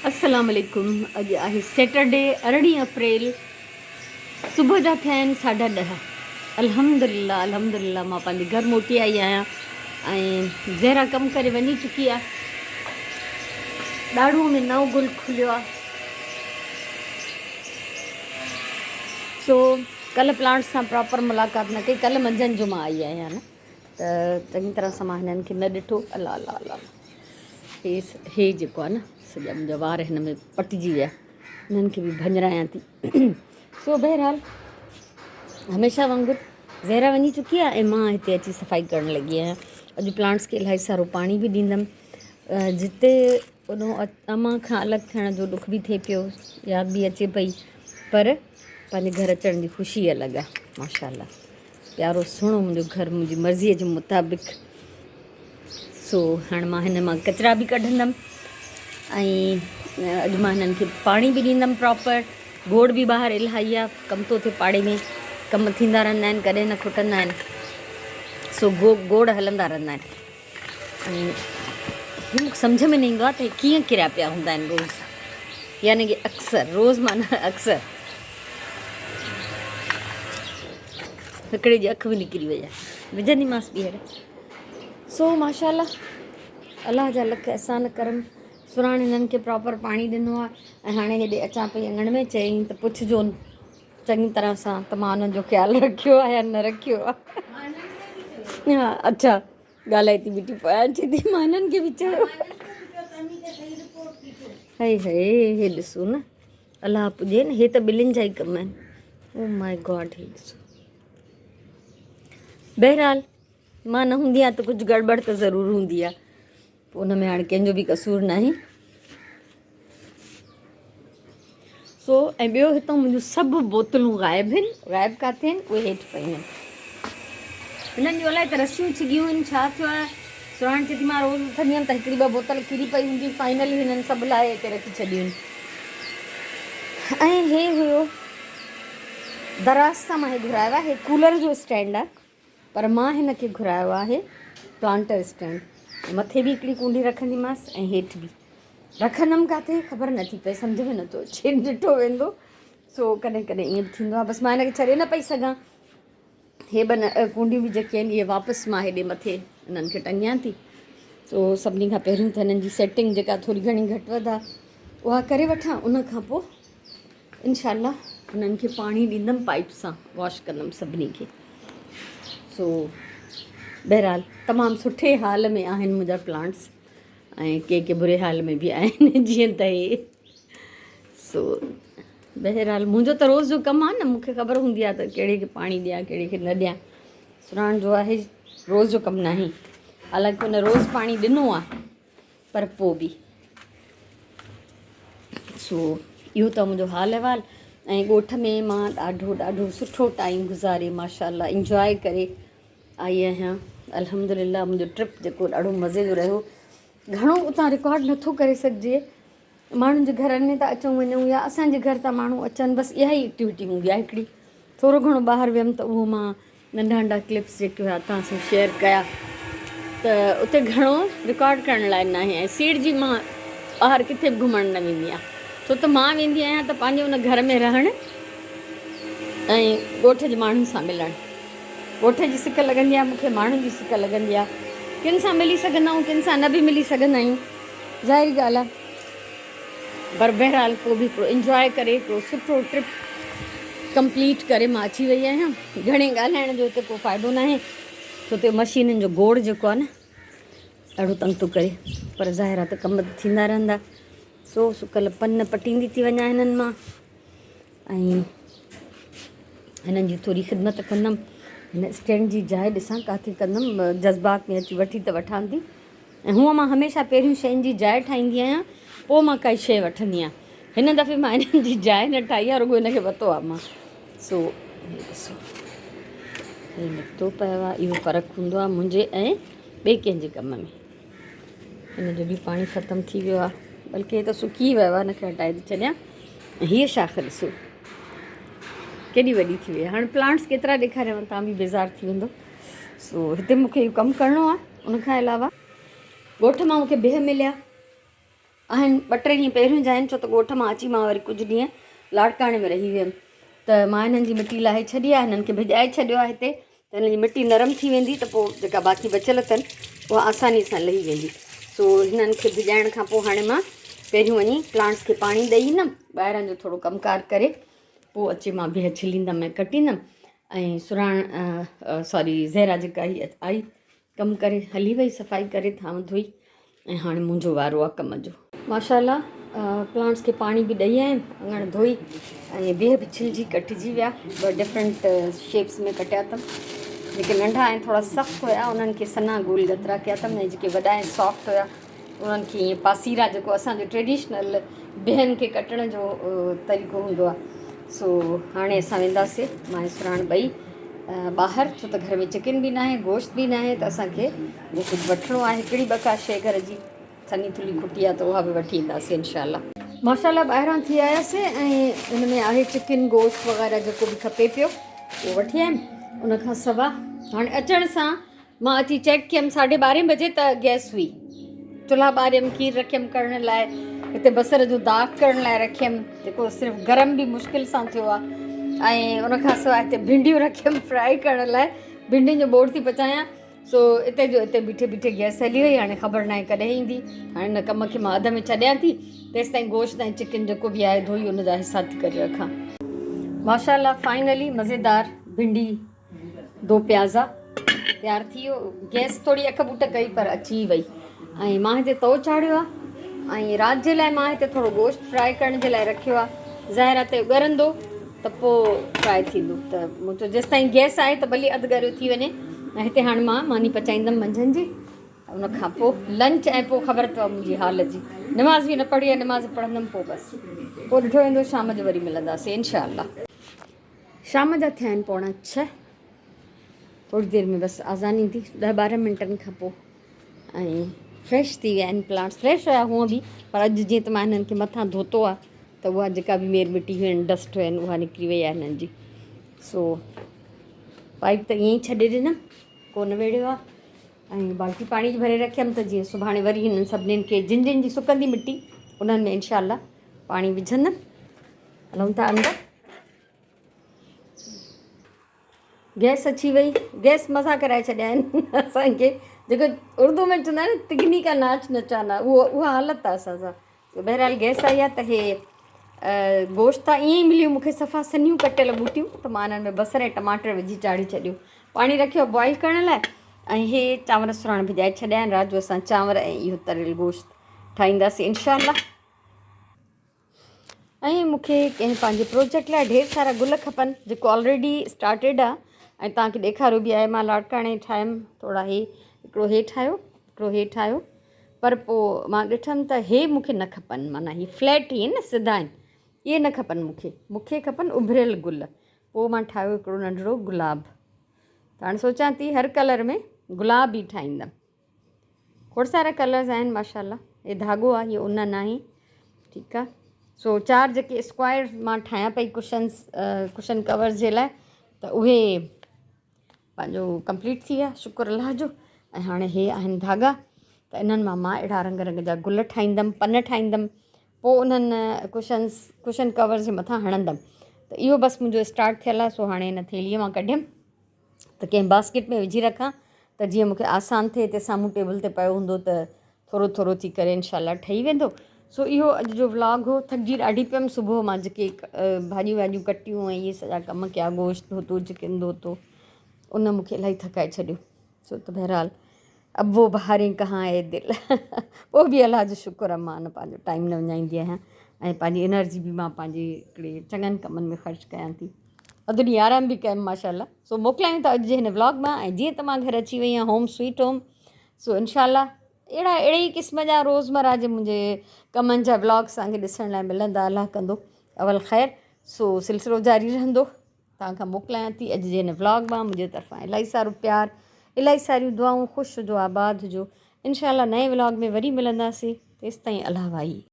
السلام عليڪم اڄ آهي سيٽرڊي ارڙهين اپريل صبح جا ٿيا آهن ساڍا ڏهه الحمدلله الحمدلله مان پنهنجي گهر موٽي آئي آهيان ۽ زهرا ڪم ڪري وڃي چڪي آهي ڏاڙهون ۾ نئون گل کليو آهي سو ڪلهه پلانٽس سان پراپر ملاقات نه ڪئي ڪلهه منجهند جو مان آئي آهيان نه ته چڱي طرح سان مان هنن کي نه ڏٺو الله الله الله هي هي جيڪو آهي نه سڄا منهنجا وار هن ۾ پٽجي ويا انهن کي به ڀڃرايان ٿي سو بهرحال هميشه وانگر زهرا وڃي چڪي آهي ۽ مان هتي اچي صفائي ڪرڻ لڳي آهيان اڄ پلانٽس کي الاهي سارو پاڻي به ڏيندم جتي اڏو امان کان الڳ ٿيڻ جو ڏک به ٿئي پيو ياد به اچي پئي پر پنهنجي گهر اچڻ جي خوشي الڳ آهي ماشاء الله پيارو سهڻو منهنجو گهر منهنجي مرضيء جي مطابق سو هاڻ مان هن مان ڪچرا به ڪڍندم ۽ اڄ مان هنن کي پاڻي به ڏيندم پراپر گوڙ به ٻاهر الاهي آهي ڪم ٿو ٿئي پاڙي ۾ ڪم ٿيندا رهندا آهن ڪڏهن نه کٽندا آهن سو گوڙ هلندا رهندا آهن ۽ هي مونکي سمجهه ۾ نه ايندو آهي ته هي ڪيئن ڪريا پيا هوندا آهن روز يعني ڪي اڪثر روز معنيٰ اڪثر هڪڙي جي اک به نڪري وئي آهي وجهنديمانس ٻيهر سو ماشاء الله الله جا لک احسان ڪرم سراڻ هنن کي پراپر پاڻي ڏنو آهي ۽ هاڻي هيڏي اچان پئي اڱڻ ۾ چيائين ته پڇجون چڱي طرح سان ته مان انهن جو خيال رکيو آهي يا نه رکيو آهي ها اڇا ڳالهائي ٿي بيٺي پويان اچي ٿي مان هنن کي به چيو هي هي هي ڏسو نه الله پڄي نه هي ته ٻلين جا ئي ڪم آهن او مائي گاڊ هي ڏسو بهرحال مان نه هوندي آهيان ته ڪجهه گڙٻڙ ته ضرور هوندي آهي پوء ان ۾ هاڻي ڪنهن جو به قصور ناهي سو ۽ ٻيو هتان منهنجون سڀ بوتلون غائب آهن غائب ڪاٿي آهن اهي هيٺ پيون آهن هنن جون الائي ته رسيون ڇڳيون آهن ڇا ٿيو آهي سراڻ چئي ٿي مان روز اٿندي هيم ته هڪڙي ٻه بوتل ڪري پئي هوندي فائنلي هنن سڀ لاهي هتي رکي ڇڏيون آهن ۽ هي هيو دراز تان مان هي گهرايو آهي هي ڪولر جو اسٽينڊ آهي پر مان هن کي گهرايو آهي پلانٽر اسٽينڊ مٿي به هڪڙي ڪونڊي رکنديمانس ۽ هيٺ به رکندم ڪاٿي خبر نٿي پئي سمجهه ۾ نٿو اچي ڏٺو ويندو سو ڪڏهن ڪڏهن ائين به ٿيندو آهي بس مان هن کي ڇڏي نه پئي سگهان هي ٻه ڪونڊيون به جيڪي آهن اهي واپس مان هيڏي مٿي انهن کي ٽنگيان ٿي سو سڀني کان پهريون ته هنن جي سيٽنگ جيڪا ٿوري گهڻي گهٽ وڌ آهي اها ڪري وٺان ان کان پوء انشاء الله انهن کي پاڻي ڏيندم پائپ سان واش ڪندم سڀني کي سو بهرحال تمام سٺي حال ۾ آهن منهنجا پلانٽس ۽ ڪي ڪي بري حال ۾ به آهن جيئن ته هي سو بهرحال منهنجو ته روز جو ڪم آهي نه مونکي خبر هوندي آهي ته ڪهڙي کي پاڻي ڏيان ڪهڙي کي نه ڏيان سراڻ جو آهي روز جو ڪم ناهي حالانڪه ان روز پاڻي ڏنو آهي پر پوء به سو اهو ته منهنجو حال احوال ۽ ڳوٺ ۾ مان ڏاڍو ڏاڍو سٺو ٽائيم گذاري ماشاء الله انجواء ڪري آئي آهيان الحمد لله منهنجو ٽرپ جيڪو ڏاڍو مزي جو رهيو گهڻو اتان رڪارڊ نٿو ڪري سگهجي ماڻهن جي گهرن ۾ ٿا اچون وڃون يا اسان جي گهر تان ماڻهو اچن بس اها ئي ايڪٽيوٽي هوندي آهي هڪڙي ٿورو گهڻو ٻاهر ويم ته اهو مان ننڍا ننڍا ڪلپس جيڪي هيا توهان سان شيئر ڪيا ته اتي گهڻو رڪارڊ ڪرڻ لاء ناهي ۽ سيڙجي مان ٻاهر ڪٿي به گهمڻ نه ويندي آهيان ڇو ته مان ويندي آهيان ته پنهنجي ان گهر ۾ رهڻ ۽ ڳوٺ جي ماڻهن سان ملڻ ڳوٺ جي سڪ لڳندي آهي مون کي ماڻهن جي سڪ لڳندي آهي ڪن سان ملي سگهندا آهيون ڪن سان نه به ملي سگهندا آهيون ظاهري ڳالهه آهي پر بهرحال پوء به هڪڙو انجواء ڪري هڪڙو سٺو ٽرپ ڪمپليٽ ڪري مان اچي وئي آهيان. گهڻي ڳالهائڻ جو هتي ڪو فائدو ناهي ڇو ته مشينن جو گوڙ جيڪو آهي نه ڏاڍو تنگ ٿو ڪري پر ظاهر آهي ته ڪم ته ٿيندا رهندا سو سڪل پن پٽيندي ٿي وڃان هنن مان ۽ هنن جي ٿوري خدمت ڪندم هن اسٽينڊ جي جاء ڏسان ڪاٿي ڪندم جذبات ۾ اچي وٺي ته وٺان ٿي ۽ هونء مان هميشه پهريون شين جي جاء ٺاهيندي آهيان پوء مان ڪائي شيء وٺندي آهيان هن دفعي مان هنن جي جاء نه ٺاهي آهي رڳو هن کي ورتو آهي مان سو هي ڏسو هي نڪتو پيو آهي اهو فرق هوندو آهي منهنجي ۽ ٻئي ڪنهن جي ڪم ۾ هن جو به پاڻي ختم ٿي ويو آهي بلڪه هي ته سڪي ويو آهي هن کي هٽائي ٿي ڇڏيان هيء شاخ ڏسو ڪيڏي وڏي ٿي وئي هاڻي پلانٽس ڪيترا ڏيکاريان تان به بيزار ٿي ويندو سو هتي مونکي اهو ڪم ڪرڻو آهي ان کان علاوه ڳوٺ مان مونکي بيهه مليا. آهن ٻه ٽي ڏينهن پهريون جا آهن ڇو ته ڳوٺ مان اچي مان وري ڪجهه ڏينهن لاڙڪاڻي ۾ رهي ويم ته مان هنن جي مٽي لاهي ڇڏي آهي هنن کي ڀڄائي ڇڏيو آهي هتي ته هنن جي مٽي نرم ٿي ويندي ته پوء جيڪا باقي بچيل اٿن اها آساني سان لهي ويندي سو هنن کي ڀڄائڻ کان پوء هاڻي مان پهريون وڃي پلانٽس کي پاڻي ڏئي ايندم ٻاهران جو ٿورو ڪم ڪار ڪري پوء اچي مان بيهه ڇليندم ۽ ڪٽيندم ۽ سراڻ سوري زهرا جيڪا هي آئي ڪم ڪري هلي وئي صفائي ڪري ٿانو ڌوئي ۽ هاڻي منهنجو وارو آ ڪم جو. ماشاء الله پلانٽس کي پاڻي به ڏئي آيم اڱڻ ڌوئي ۽ بيهه به ڇلجي ڪٽجي ويا ٻه ڊفرنٽ شيپس ۾ ڪٽيا اٿم جيڪي ننڍا ۽ ٿورا سخت هيا انهن کي سنها گول ڳترا ڪيا اٿم ۽ جيڪي وڏا ۽ سافٽ هيا انهن کي ائين پاسيرا جيڪو اسان جو ٽريڊيشنل بيهن کي ڪٽڻ جو طريقو هوندو آهي سو هاڻي اسان وينداسي مان ۽ سرهاڻ ٻئي ٻاهر ڇو ته گهر ۾ چڪن به ناهي گوشت به ناهي ته اسانکي اهو ڪجهه وٺڻو آهي هڪڙي ٻه ڪا شيء گهر جي سنهي ٿلهي کٽي آهي ته اها به وٺي اينداسي انشاء الله. ماشاء الله ٻاهران ٿي آياسي ۽ ان ۾ آهي چڪن گوشت وغيره جيڪو به کپي پيو اهو وٺي آيم ان کان سوا هاڻي اچڻ سان مان اچي چيڪ ڪيم ساڍي ٻارهين بجي ته گئس هئي چلها ٻاريم کير رکيم ڪرڻ لاء هتي بصر جو داغ ڪرڻ لاء رکيم جيڪو صرف گرم به مشڪل سان ٿيو آهي ۽ ان کان سواء هتي ڀينڊيون رکيم فرائي ڪرڻ لاء ڀينڊين جو ٻوڙ ٿي پچايان سو اتي جو اتي بيٺي بيٺي گئس هلي وئي هاڻي خبر ناهي ڪڏهن ايندي هاڻي ان ڪم کي مان اڌ ۾ ڇڏيان ٿي تيستائين گوشت ۽ چڪن جيڪو به آهي ڌوئي ان جا حصا ٿي ڪري رکان. ماشاء الله فائنلي مزيدار ڀينڊي دو پيازا تيار ٿي ويو گئس ٿوري اک ٻوٽ ڪئي پر اچي وئي ۽ مان هتي تئو چاڙهيو آهي ۽ رات جي لاء مان هتي ٿورو گوشت فرائي ڪرڻ جي لاء رکيو آهي ظاهر آهي ته ڳرندو ته پوء فرائي ٿيندو ته مون چيو جيستائين گئس آهي ته ڀلي اڌ ڳريو ٿي وڃي ۽ هتي هاڻي مان ماني پچائيندم منجهند جي ان کان پوء لنچ ۽ پوء خبر اٿو منهنجي حال جي نماز به نه پڙهي آهي نماز پڙهندم پوء بس پوء ڏٺو ويندو شام جو وري ملنداسين انشاء الله. شام جا ٿيا آهن پوڻا ڇهه ٿوري دير ۾ بس آذان ايندي ڏهه ٻارهن منٽن کان پوء ۽ فريش ٿي ويا آهن پلانٽس فريش هيا هونء به پر اڄ جيئن ته مان هنن کي مٿان ڌوتو آهي ته اها جيڪا به مير مٽي هئن ڊسٽ هئن اها نڪري وئي آهي هنن جي سو پائپ ته ائين ئي ڇڏي ڏنم ڪونه ويڙهيو آهي ۽ بالٽي پاڻي جي ڀري رکيم ته جيئن سڀاڻي وري هنن سڀنين کي جن جن جي سڪندي مٽي انهن ۾ انشاء الله پاڻي وجهندم هلون ٿا اندر گئس اچي وئي گئس مزا ڪرائي ڇڏيا آهن اسانکي جيڪو اردو ۾ چوندا آهن تگني کا ناچ نچانا اهو اها حالت آهي اسان سان بهرحال گئس آئي آهي ته هي گوشت ته ائين ئي مليو مونکي صفا سنهيون ڪٽيل ٻوٽيون ته مان انهن ۾ بصر ۽ ٽماٽر وجهي چاڙهي ڇڏيو پاڻي رکيو بوائل ڪرڻ لاء ۽ هي چانور سراڻ ڀڄائي ڇڏيا آهن رات جو اسان چانور ۽ اهو تريل گوشت ٺاهينداسين انشاء الله ۽ مون کي ڪنهن پنهنجي پروجيڪٽ لاء ڍير سارا گل کپن جيڪو آلريڊي اسٽارٽيڊ آ ۽ توهان کي ڏيکاريو به آهي مان لاڙڪاڻي ٺاهيم ٿورا هي هڪڙو هي ٺاهيو هڪڙو هي ٺاهيو پر پوء مان ڏٺم ته هي مون کي نه کپن معنيٰ هي فليٽ هي نه سڌا آهن اهي نه کپن مون کي مون کي کپن اڀريل گل پوء مان ٺاهيو هڪڙو ننڍڙو گلاب ته هاڻي سوچان ٿي هر ڪلر ۾ گلاب ئي ٺاهيندم کوڙ سارا ڪلرز آهن ماشاءالله هي ڌاڳو آهي هي ان ناهي ٺيڪ آهي سو چار جيڪي اسڪوائر مان ٺاهيان پئي ڪشنس ڪشن ڪورز جي لاء ته اهي پنهنجو ڪمپليٽ ٿي ويا شڪر الله جو ۽ هاڻي هي آهن ڌاڳا ته انهن مان مان اهڙا رنگ رنگ جا گل ٺاهيندم پن ٺاهيندم پوء انهن ڪشنس ڪشن ڪورز جي مٿان هڻندم ته اهو بس منهنجو اسٽارٽ ٿيل آهي سو هاڻي هن ٿيلهيء مان ڪڍيم ته ڪنهن باسڪيٽ ۾ وجهي رکان ته جيئن مون کي آسان ٿئي هتي سامهون ٽيبل تي پيو هوندو ته ٿورو ٿورو ٿي ڪري انشاء الله ٺهي ويندو سو اهو اڄ جو ولاگ هو ٿڪجي ڏاڍي پيم صبح مان جيڪي ڀاڄيون واڄيون ڪٽيون ۽ اهي سڄا ڪم ڪيا گوشت ڌوتو چڪن ڌوتو ان مون کي الاهي ٿڪائي ڇڏيو سو ته بهرحال اب وو بهارين ڪهان اي دل پوء به الله جو شڪر آهي مان پنهنجو ٽائيم نه وڃائيندي آهيان ۽ پنهنجي انرجي به مان پنهنجي هڪڙي چڱن ڪمن ۾ خرچ ڪيان ٿي اڌ ڏينهن آرام به ڪيم ماشاء الله سو موڪلايون ٿا اڄ جي هن ولاگ مان ۽ جيئن ته مان گهر اچي وئي آهيان هوم سوئيٽ هوم سو انشاء الله اهڙا اهڙي ئي قسم جا روزمره جي منهنجي ڪمن جا ولاگس توهان کي ڏسڻ لاء ملندا الله ڪندو اول خير سو سلسلو جاري رهندو توهان کان موڪلايان ٿي اڄ جي هن ولاگ مان منهنجي طرفان الاهي سارو پيار الاهي ساريون دعائون خوش هجو آباد هجو انشاء الله نئين ولاگ ۾ وري ملنداسين تيستائين الله واهي.